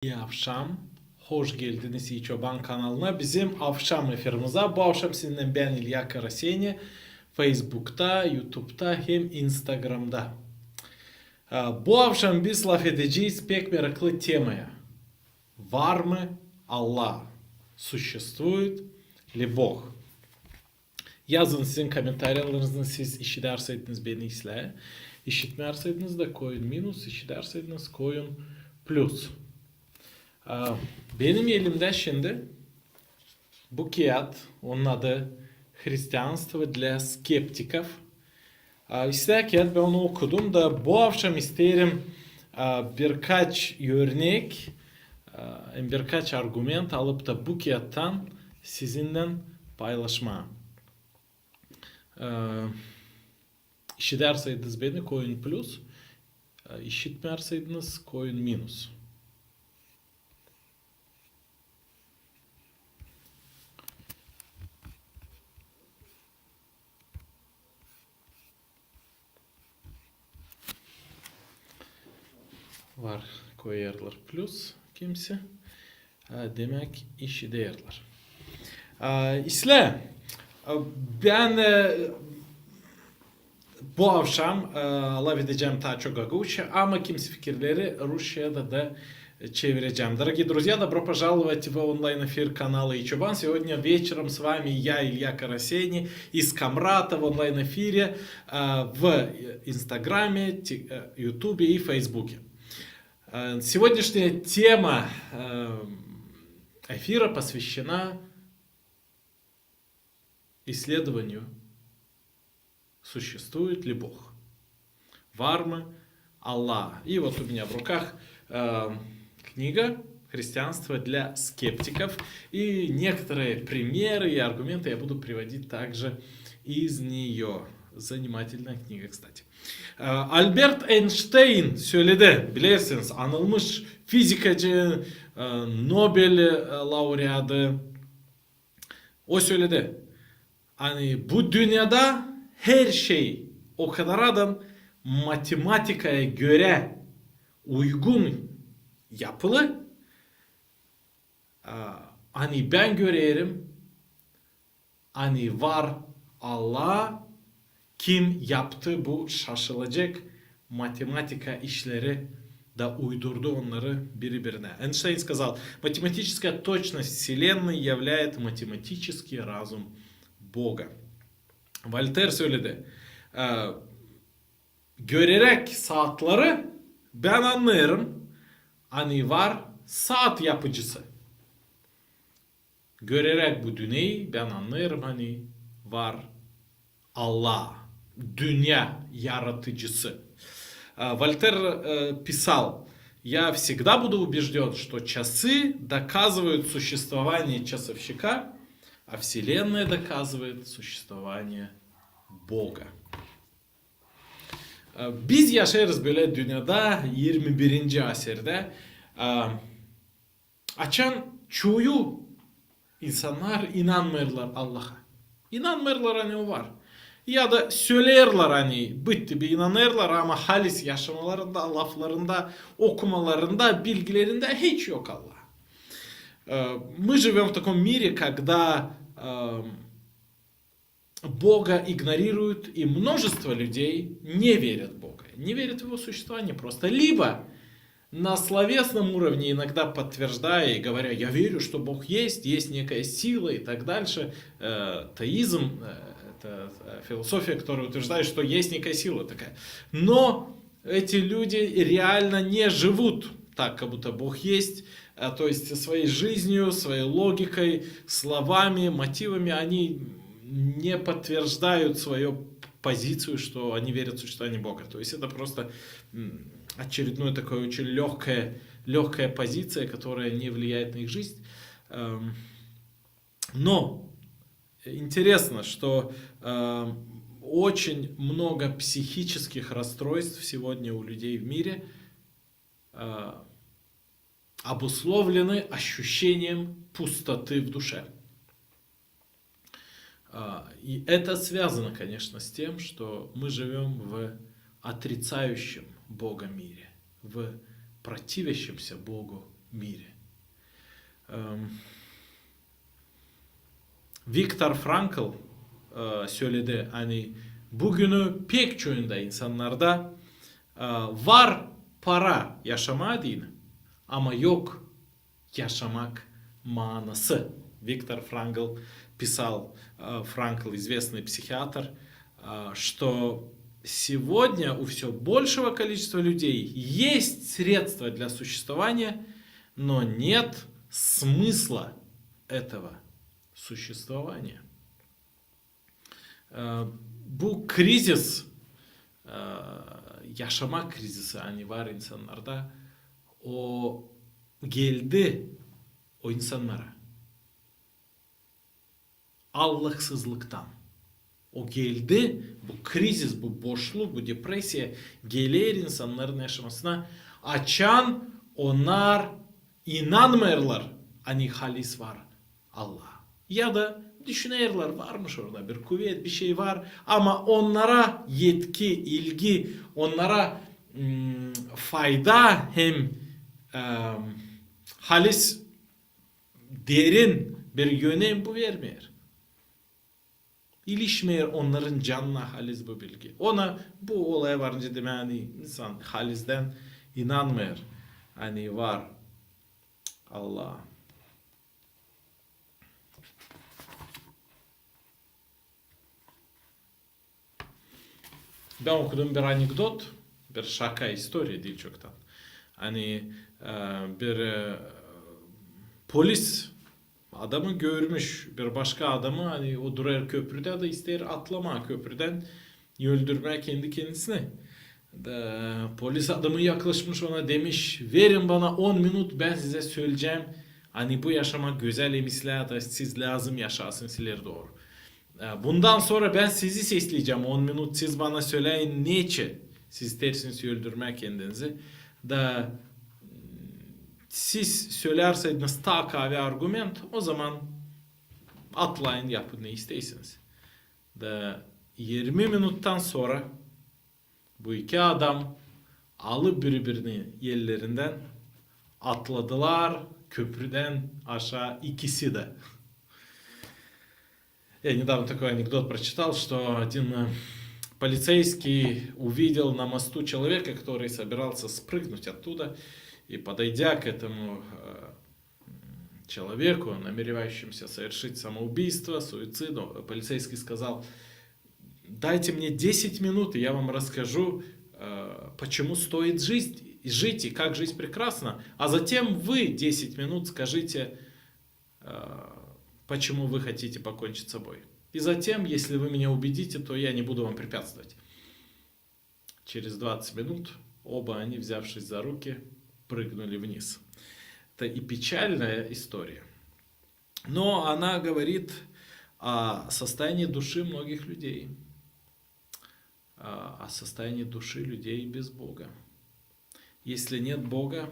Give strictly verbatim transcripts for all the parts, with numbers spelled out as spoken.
İi avşam. Hoş geldiniz İi Çoban kanalına, bizim avşam efirimizä. Bu avşam sizinnän bän, İlya Karaseni, Feysbukta, Yutubda hem İnstagramda. Ä, bu avşam biz lafedecez pek meraklı temaya. Var mı Allah? Существует ли Бог? Yazın sizin komentariyalarınızı, siz işidärseydiniz beni islää. İşitmeerseydiniz dä koyun minus, işidärseydiniz koyun plus. Ä, benim elimdä şindi bu kiyat, onun adı «Христианство для скептиков». Ä, islää kiyat, bän onu okudum da bu avşam isteerim, ä, birkaç örnek, ä, hem birkaç argument alıp da bu kiyattan sizinnän paylaşmaa. Ä, işidärseydiniz beni, koyun plus, ä, işitmeerseydiniz, koyun minus. Var, koyêrlar plus kimisi. Ä, demäk, işidärlär. Ä, islää, ä, bän, ä, bu avşam, ä, lafedecäm taa çok gagauzça, ama kimisi fikirleri rusçaya da, da çevirecäm. Дорогие друзья, добро пожаловать в онлайн-эфир канала «Ичобан». Сегодня вечером с вами я, Илья Карасени, из Комрата в онлайн-эфире, э, в Инстаграме, Ти-, э, Ютубе и Фейсбуке. Э, сегодняшняя тема, э, эфира посвящена исследованию, существует ли Бог. Var mı Allah? И вот у меня в руках, э, книга «Христианство для скептиков». И некоторые примеры и аргументы я буду приводить также из неё. Занимательная книга, кстати. Э, Albert Einstein söyledi, bilersiniz, anılmış fizikacı, э, Nobel, э, laureadı. O söyledi, ani bu dünnedä herşey o kadar da matematikaya görä uygun yapılı, a, ani bän görerim, ani var Allah, kim yaptı bu şaşılacek matematika işleri da uydurdu onnarı biri-birinä. Эйнштейн сказал: «Математическая точность Вселенной являет математический разум Бога». Voltaire söyledi, e, göreräk saatları bän annêêrım, ani var saat yapıcısı. Göreräk bu dünneyi bän annêêrım, ani var Allah, dünnä yaratıcısı. Э, Вольтер, э, писал: «Я всегда буду убеждён, что часы доказывают существование часовщика, а Вселенная доказывает существование Бога». Э, biz yaşêêrız bölä dünnedä, irmi birinci asirdä. Э, Açan çoyu insannar inanmêêrlar Allaha. İnanmêêrlar, ani o var. Ya da söleerlär, ani bitti bir inanêrlar, ama halis yaşamalarında, laflarında, okumalarında, bilgilerindä hiç yok Allah. Э, мы живём в таком мире, когда, э, Бога игнорируют, и множество людей не верят в Бога, не верят в Его существование просто. Либо на словесном уровне иногда подтверждая и говоря: «Я верю, что Бог есть, есть некая сила» и так дальше. Э, теизм, э, это, э, философия, которая утверждает, что есть некая сила такая. Но эти люди реально не живут так, как будто Бог есть, а, то есть своей жизнью, своей логикой, словами, мотивами они не подтверждают свою позицию, что они верят в существование Бога. То есть это просто, м, очередное такое очень лёгкое, лёгкая позиция, которая не влияет на их жизнь. Эм, Но интересно, что, э, очень много психических расстройств сегодня у людей в мире, э, обусловлены ощущением пустоты в душе. А, и это связано, конечно, с тем, что мы живём в отрицающем Бога мире, в противящемся Богу мире. Эм, Виктор Франкл, э, сöledi, ani büünü pek çoyunda insannarda, e, var para yaşamaa deyni, ama yok yaşamak maanası. Виктор Франкл писал, э, Франкл, известный психиатр, э, что сегодня у всё большего количества людей есть средства для существования, но нет смысла этого существования. E, bu krizis, e, yaşamak krizisi, ani var insannarda, o geldi o insannara Allahsızlıktan. O geldi, bu krizis, bu boşluk, bu depresiya geler insannarın yaşamasına, açan onnar inanmêêrlar, ani halis var Allah. Ya da düşünerlär, varmış orada bir kuvet, bir şey var, ama onnara etki, ilgi, onnara, mm, fayda hem, em, halis derin bir önem bu vermeer. İlişmeer onnarın canına halis bu bilgi. Ona bu olaya varınca demää, ani insan halizdän inanmêêr, ani var Allah. Bän okudum bir anekdot, bir şaka, istoriya diil çoktan. Ani, e, bir, e, polis adamı görmüş bir başka adamı, ani o durêr köprüdä da isteer atlamaa köprüdän, öldürmää kendi kendisini. Da polis adamı yaklaşmış ona, demiş: "Verin bana on minut, bän sizä söleyecäm, ani bu yaşamak gözäl, hem islää da siz lääzım yaşaasınız ileri dooru. E, bundan sora bän sizi sesleyecäm on minut, siz bana söläyin, neçin siz isteersiniz öldürmää kendinizi. Da, mm, siz sölärseniz taa kaavi argument, o zaman atlayın, yapın ne isteersiniz." Da irmi minuttan sora bu iki adam alıp biri-birini ellerindän atladılar köprüdän aşaa ikisi dä. Я недавно такой анекдот прочитал, что один, э, полицейский увидел на мосту человека, который собирался спрыгнуть оттуда, и, подойдя к этому, э, человеку, намеревающемуся совершить самоубийство, суицид, полицейский сказал: "Дайте мне десять минут, и я вам расскажу, э, почему стоит жить, жить и как жизнь прекрасна. А затем вы десять минут скажите, э, почему вы хотите покончить с собой. И затем, если вы меня убедите, то я не буду вам препятствовать". Через двадцать минут оба они, взявшись за руки, прыгнули вниз. Это и печальная история. Но она говорит о состоянии души многих людей, о, о состоянии души людей без Бога. Если нет Бога,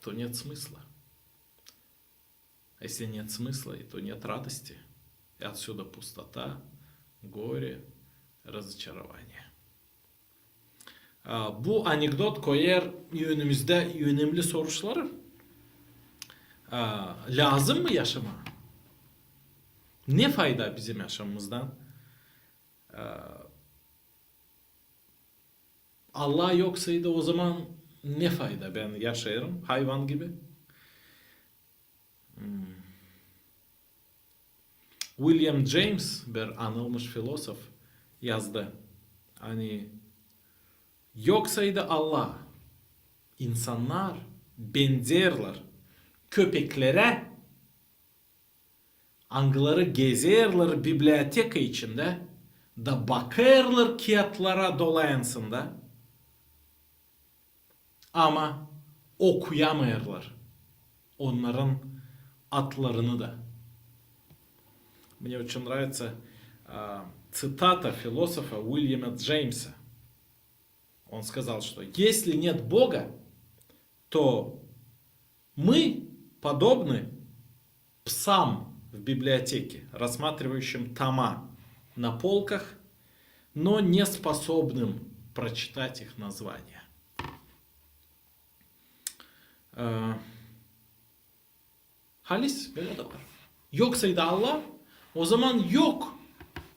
то нет смысла. А если нет смысла, то нет радости. И отсюда пустота, горе, разочарование. A, bu anekdot koyêr önümüzdä önemli soruşları. A, lääzım mı yaşamaa? Ne fayda bizim yaşamamızdan? A, Allah yoksaydı, o zaman ne fayda? Bän yaşêêrım hayvan gibi. Hmm. William James, bir anılmış filosof, yazdı, ani yoksaydı Allah, insannar benzerlär köpeklerä, angıları gezerlär biblioteka içindä da bakêrlar kiyatlara dolayansında, ama okuyamêêrlar onnarın adlarını da. Мне очень нравится, а, цитата философа Уильяма Джеймса. Он сказал, что если нет Бога, то мы подобны псам в библиотеке, рассматривающим тома на полках, но не способным прочитать их названия. Э, Halis, bölä dä var. Yoksaydı Allah, ozaman yok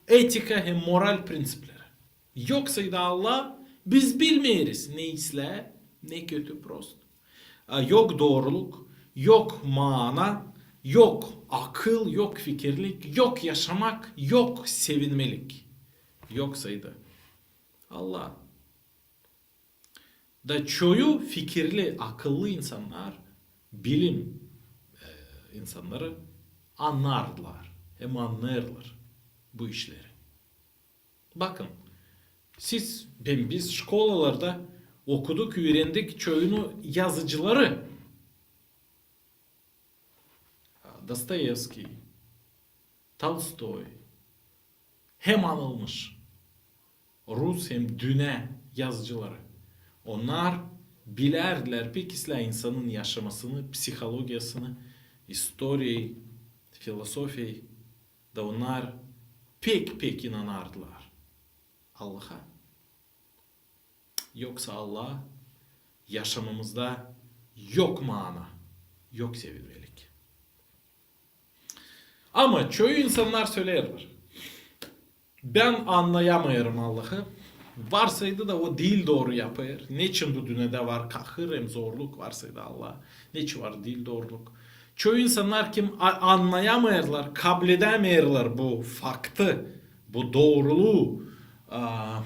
etika hem moral prinţipleri. Yoksaydı Allah, biz bilmeeriz ne islää, ne kötü, prost. A, yok dooruluk, yok maana, yok akıl, yok fikirlik, yok yaşamak, yok sevinmelik. Yoksaydı Allah. Da çoyu fikirli, akıllı insannar, bilim, e, insannarı annardılar hem annêêrlar bu işleri. Bakın, siz, bän, biz şkolalarda okuduk, üürendik çoyunu yazıcıları. Dostoevskiy, Tolstoy, hem anılmış rus hem dünnä yazıcıları. Onnar bilärdilär pek islää insanın yaşamasını, psihologiyasını, istoriyayı, filosofiyayı. Da onnar pek-pek inanardılar Allaha. Yoksa Allah, yaşamamızda yok maana, yok sevinmelik. Ama çoyu insannar söleerlär: "Bän annayamêêrım Allahı. Varsaydı da o diil dooru yapêr. Neçin bu dünnedä var kahır hem zorluk, varsaydı Allah? Neçin var diil dooruluk?" Çoyu insannar, kim a-, annayamêêrlar, kabledämeerlär bu faktı, bu dooruluu, a,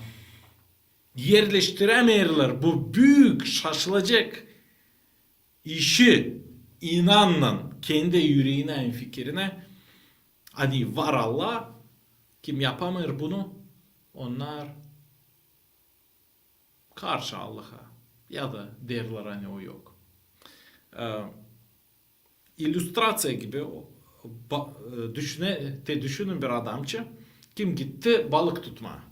erleştirämeerlär bu büük şaşılacek işi inannan kendi üreginä hem fikirinä, ani var Allah, kim yapamêêr bunu, onnar karşı Allaha ya da deerlär, ani o yok. E, illüstraţiya gibi, o, ba-, e, düşünä-, te düşünün bir adamçı, kim gitti balık tutmaa.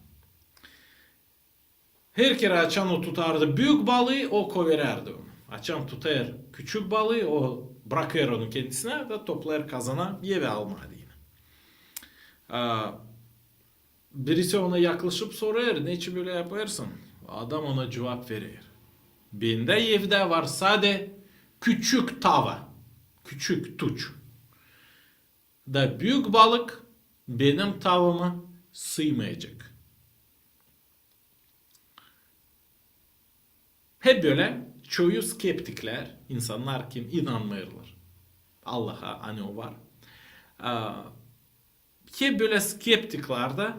Her kerä, açan o tutardı büük balıı, o koverärdi onu. Açan tutêr küçük balıı, o brakêr onu kendisinä da toplêêr kazana, evä almaa deyni. A, birisi ona yaklaşıp sorêr: "Neçin bölä yapêrsın?" Adam ona cuvap verer: "Bendä evdä var sade küçük tava, küçük tuç. Da büük balık benim tavama sıymayacek." Hep bölä çoyu skeptiklär, insannar, kim inanmêêrlar Allaha, ani o var. A, hep bölä skeptiklär dä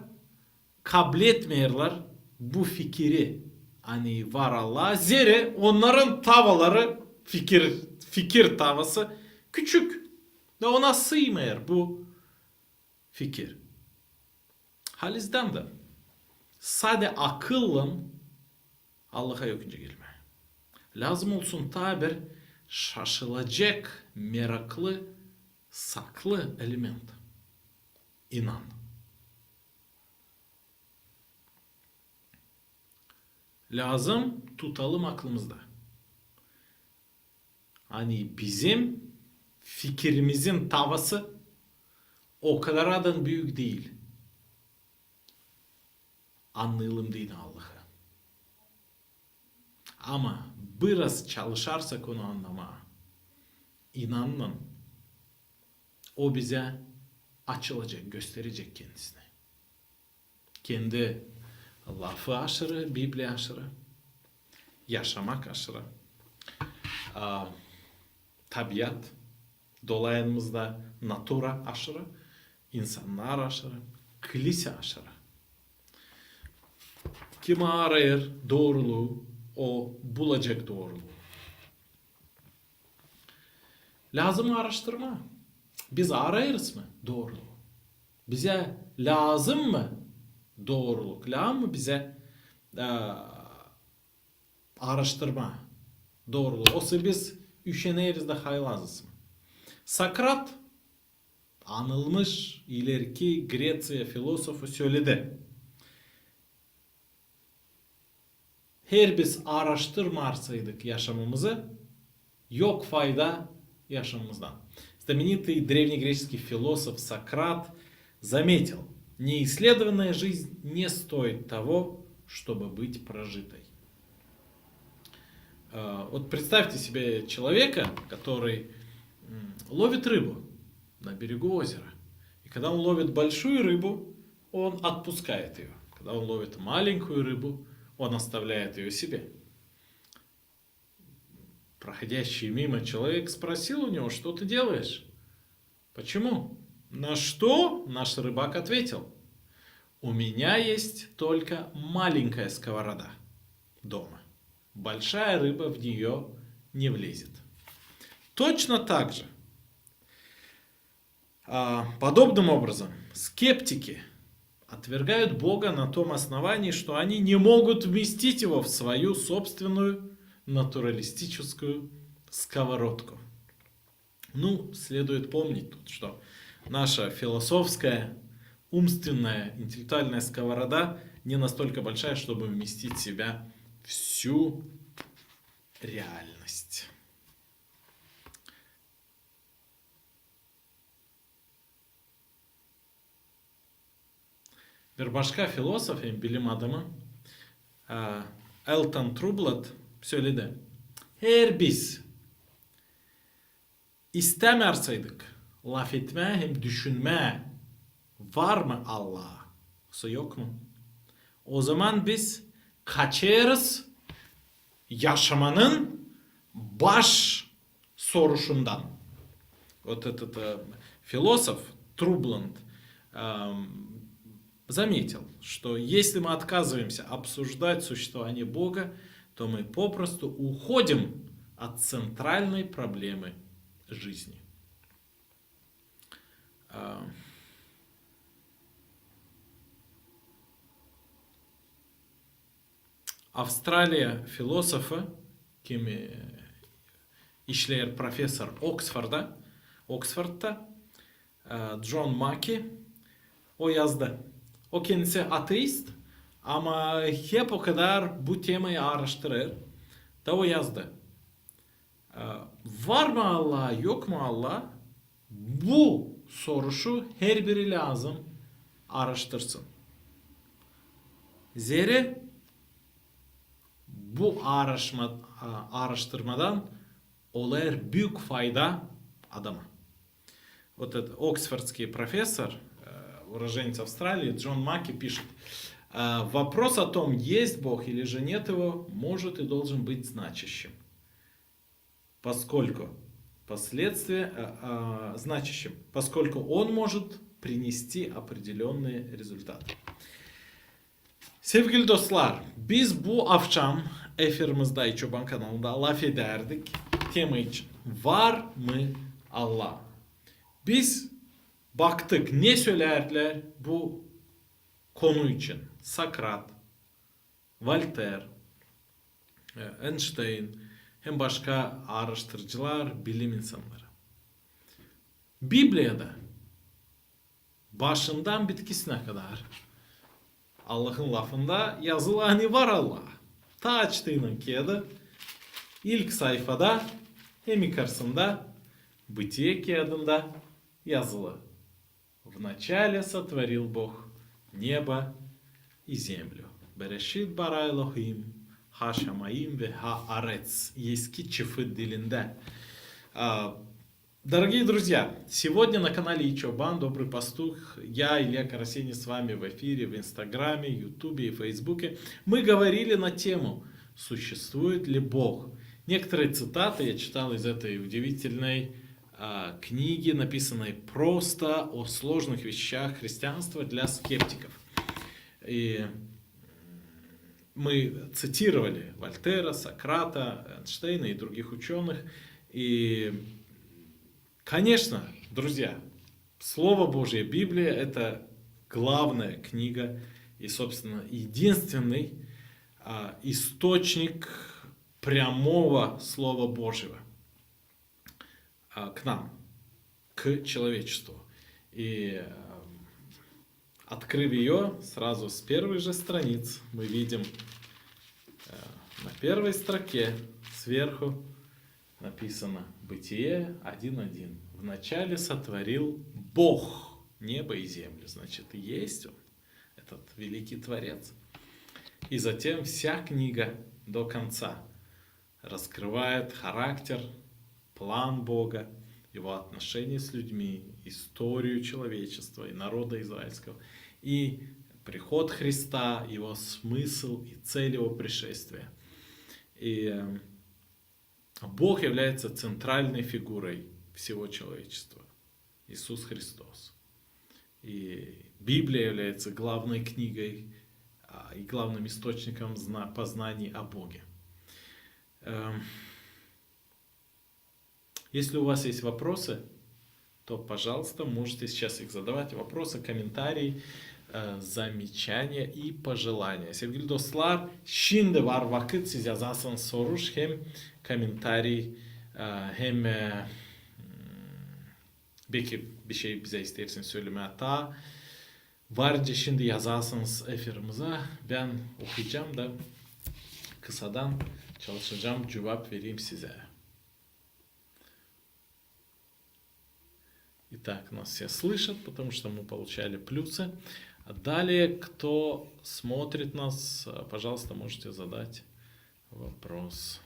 kabletmeerlär bu fikiri, ani var Allah. Zerä onnarın tavaları, fikir, fikir tavası küçük. Da ona sıymêêr bu fikir. Halizdän dä, sade akıllan Allaha yok nicä gelmää. Lääzım olsun taa bir şaşılacek, meraklı, saklı element. İnan. Lääzım tutalım aklımızda, ani bizim fikirimizin tavası o kadar da büük diil. Annayalım deyni Allahı. Ama biraz çalışarsak onu annamaa, inanın, o bizä açılacek, gösterecek kendisini. Kendi lafı aşırı, Bibliya aşırı, yaşamak aşırı, a, tabiat, dolayımızda natura aşırı, insannar aşırı, klisä aşırı. Kim arêêr dooruluu, o bulacek dooruluu. Lääzım aaraştırmaa. Biz arêêrız mı dooruluu? Bizä lääzım mı dooruluk? Lääzım mı bizä, e, aaraştırmaa dooruluu? Osa biz üşeneriz da haylazız mı? Sokrat, anılmış ilerki Greţiya filosofı, söledi: Eer biz aaraştırmarsaydık yaşamamızı, yok fayda yaşamamızdan. Знаменитый древнегреческий философ Сократ заметил: неисследованная жизнь не стоит того, чтобы быть прожитой. Э, вот представьте себе человека, который, м, ловит рыбу на берегу озера. И когда он ловит большую рыбу, он отпускает её. Когда он ловит маленькую рыбу, он оставляет её себе. Проходящий мимо человек спросил у него: «Что ты делаешь? Почему?» На что наш рыбак ответил: «У меня есть только маленькая сковорода дома. Большая рыба в неё не влезет». Точно так же, а, подобным образом, скептики отвергают Бога на том основании, что они не могут вместить его в свою собственную натуралистическую сковородку. Ну, следует помнить тут, что наша философская, умственная, интеллектуальная сковорода не настолько большая, чтобы вместить в себя всю реальность. Bir başka filosof hem bilim adamı, e, Elton Trueblood söledi: «Eer biz istämärseydik lafetmää hem düşünmää, var mı Allah, osa yok mu, ozaman biz kaçêrız yaşamanın baş soruşundan». Вот этот, э, философ Трубленд, эм, заметил, что если мы отказываемся обсуждать существование Бога, то мы попросту уходим от центральной проблемы жизни. А, Австралия философы, kim, e, işleer professor Oksforda, Oksfordda, e, John Mackey, o yazdı. O kendisi ateist, ama hep o kadar bu temayı araştırêr. Da o yazdı: E, var mı Allah, yok mu Allah? Bu soruşu herbiri lääzım araştırsın. Zerä bu araşma-, a, araştırmadan olêr büük fayda adama. Вот этот оксфордский профессор, э, уроженец Австралии, Джон Маки пишет: э, «Вопрос о том, есть Бог или же нет его, может и должен быть значащим, поскольку последствия, э, э, значащим, поскольку он может принести определённые результаты». Sevgili dostlar, biz bu avşam efirimizda İçoban kanalında lafedärdik tema için: var mı Allah? Biz baktık, ne sölärdilär bu konu için Sokrat, Volter, e, Enşteyn hem başka aaraştırıcılar, bilim insannarı. Bibliyada başından bitkisinä kadar Allahın lafında yazılı, ani var Allah. Ta açtıınnan kiyada, ilk sayfada hem yukarısında Bıtıye kiyadında yazılı: «Вначале сотворил Бог небо и землю». Берешит бара Элохим хашамаим вехаарец, eski çifit dilindä. А, дорогие друзья, сегодня на канале Ичобан, Добрый пастух, я, Илья Карасенин, с вами в эфире в Инстаграме, Ютубе и Фейсбуке. Мы говорили на тему, существует ли Бог. Некоторые цитаты я читал из этой удивительной а, книги, написанной просто о сложных вещах христианства для скептиков. И мы цитировали Вольтера, Сократа, Эйнштейна и других учёных. И, конечно, друзья, Слово Божье, Библия — это главная книга и, собственно, единственный, а, источник прямого Слова Божьего, а, к нам, к человечеству. И, э, открыв её, сразу с первых же страниц мы видим, э, на первой строке сверху написано, Бытие один один: «Вначале сотворил Бог небо и землю». Значит, есть Он, этот великий Творец. И затем вся книга до конца раскрывает характер, план Бога, его отношения с людьми, историю человечества и народа израильского, и приход Христа, его смысл и цель его пришествия. И, э, Бог является центральной фигурой всего человечества. Иисус Христос. И Библия является главной книгой, а, и главным источником зна-, познаний о Боге. Эм, Если у вас есть вопросы, то, пожалуйста, можете сейчас их задавать. Вопросы, комментарии, э, замечания и пожелания. Sevgili dostlar, şimdi var vakıt, siz yazasınız soruş hem kommentariy, e, hem, e, m, beki bir şey bizä isteersiniz sölemää taa. Varınca şimdi yazasınız efirimizä, bän okuyacam da kısadan çalışacam cuvap vereyim sizä. Итак, нас все слышат, потому что мы получали плюсы. А далее, кто смотрит нас, э, пожалуйста, можете задать вопрос.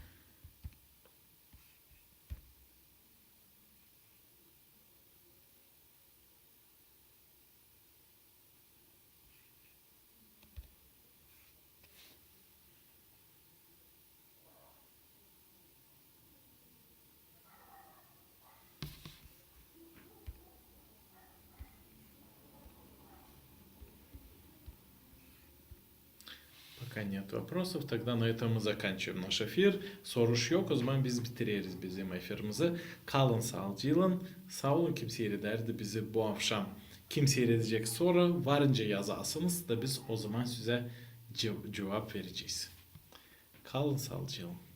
Пока нет вопросов, тогда на этом мы заканчиваем наш эфир. Soruş yok, o zaman biz bitireriz bizim efirimizi. Kalın saalıcıylan, saa olun, kim siiredärdi bizi bu avşam. Kim siiredecek sora, varınca yazasınız da biz o zaman sizä ce-, cuvap verecez. Kalın saalıcıylan.